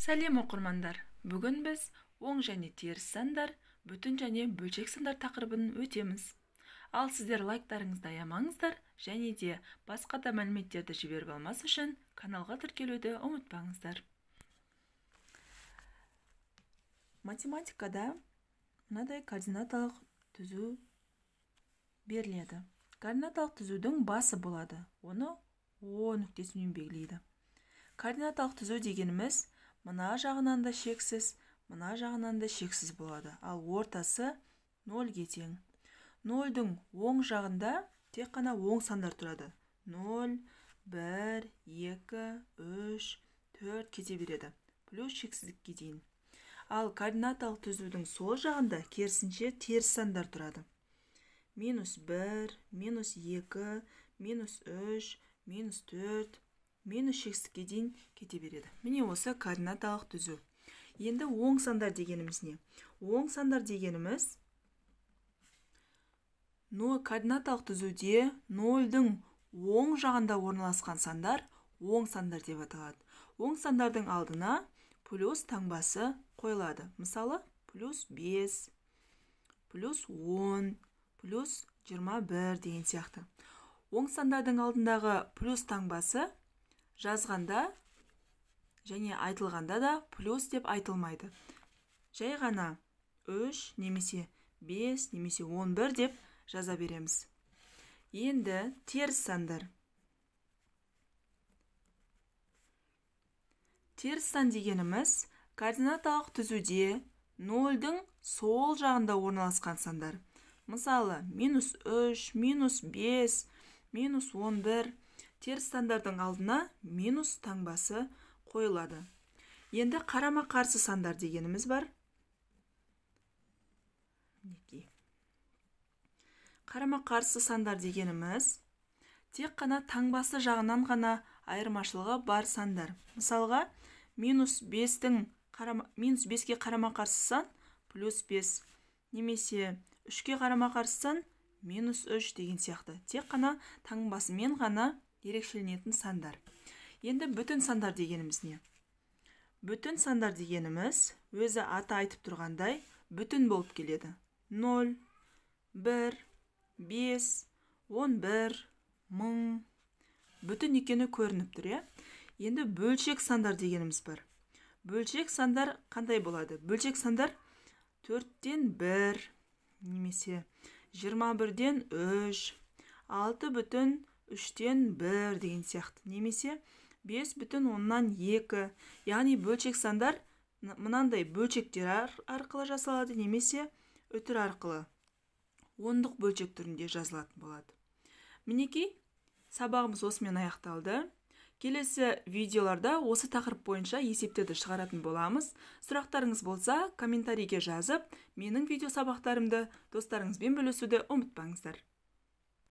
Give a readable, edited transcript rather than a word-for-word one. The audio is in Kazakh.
Сәлем оқырмандар! Бүгін біз оң және теріс сандар, бүтін және бөлшек сандар тақырыбын өтеміз. Ал сіздер лайктарыңызды аямаңыздар және де басқа да мәліметтерді жіберіп алмас үшін каналға тіркелуді ұмытпаңыздар. Математикада мынадай координаталық түзу беріледі. Координаталық түзудің басы болады. Оны О нүктесімен белгілейді. Координаталық түзу дегеніміз мына жағынан да шексіз, мына жағынан да шексіз болады. Ал ортасы 0-ге тең. 0-дің оң жағында тек қана оң сандар тұрады. 0, 1, 2, 3, 4 кете береді. Плюс шексіздікке дейін. Ал координаталық түзудің сол жағында керісінше теріс сандар тұрады. Минус 1, минус 2, минус 3, минус 4, минус шексіздікке дейін кете береді. Міне осы координаталық түзу. Енді оң сандар дегеніміз не? Оң сандар дегеніміз координаталық түзуде 0-дің оң жағында орналасқан сандар оң сандар деп аталады. Оң сандардың алдына плюс таңбасы қойылады. Мысалы, плюс 5, плюс 10, плюс 21 деген сияқты. Оң сандардың алдындағы плюс таңбасы жазғанда және айтылғанда да плюс деп айтылмайды. Жай ғана 3 немесе 5 немесе 11 деп жаза береміз. Енді теріс сандар. Теріс сан дегеніміз координаталық түзуде 0-дің сол жағында орналасқан сандар. Мысалы, минус 3, минус 5, минус 11. Теріс сандардың алдына минус таңбасы қойылады. Енді қарама-қарсы сандар дегеніміз бар. Қарама-қарсы сандар дегеніміз тек қана таңбасы жағынан ғана айырмашылығы бар сандар. Мысалға, минус 5-ке қарама-қарсы сан плюс 5, немесе 3-ке қарама-қарсы сан минус 3 деген сияқты. Тек қана таңбасымен ғана ерекшеленетін сандар. Енді бүтін сандар дегеніміз не? Бүтін сандар дегеніміз өзі аты айтып тұрғандай бүтін болып келеді. 0, 1, 5, 11, 1000 бүтін екені көрініп тұр, иә? Енді бөлшек сандар дегеніміз бар. Бөлшек сандар қандай болады? Бөлшек сандар 4-тен 1 немесе 21-ден 3, 6,3-тен 1 деген сияқты, немесе 5,2. Яғни бөлшек сандар мынандай бөлшектер арқылы жасалады, немесе үтір арқылы ондық бөлшек түрінде жазылатын болады. Мінекей, сабағымыз осымен аяқталды. Келесі видеоларда осы тақырып бойынша есептерді шығаратын боламыз. Сұрақтарыңыз болса, комментарийге жазып, менің видео сабақтарымды достарыңызбен бөлісуді ұмытпаңыздар.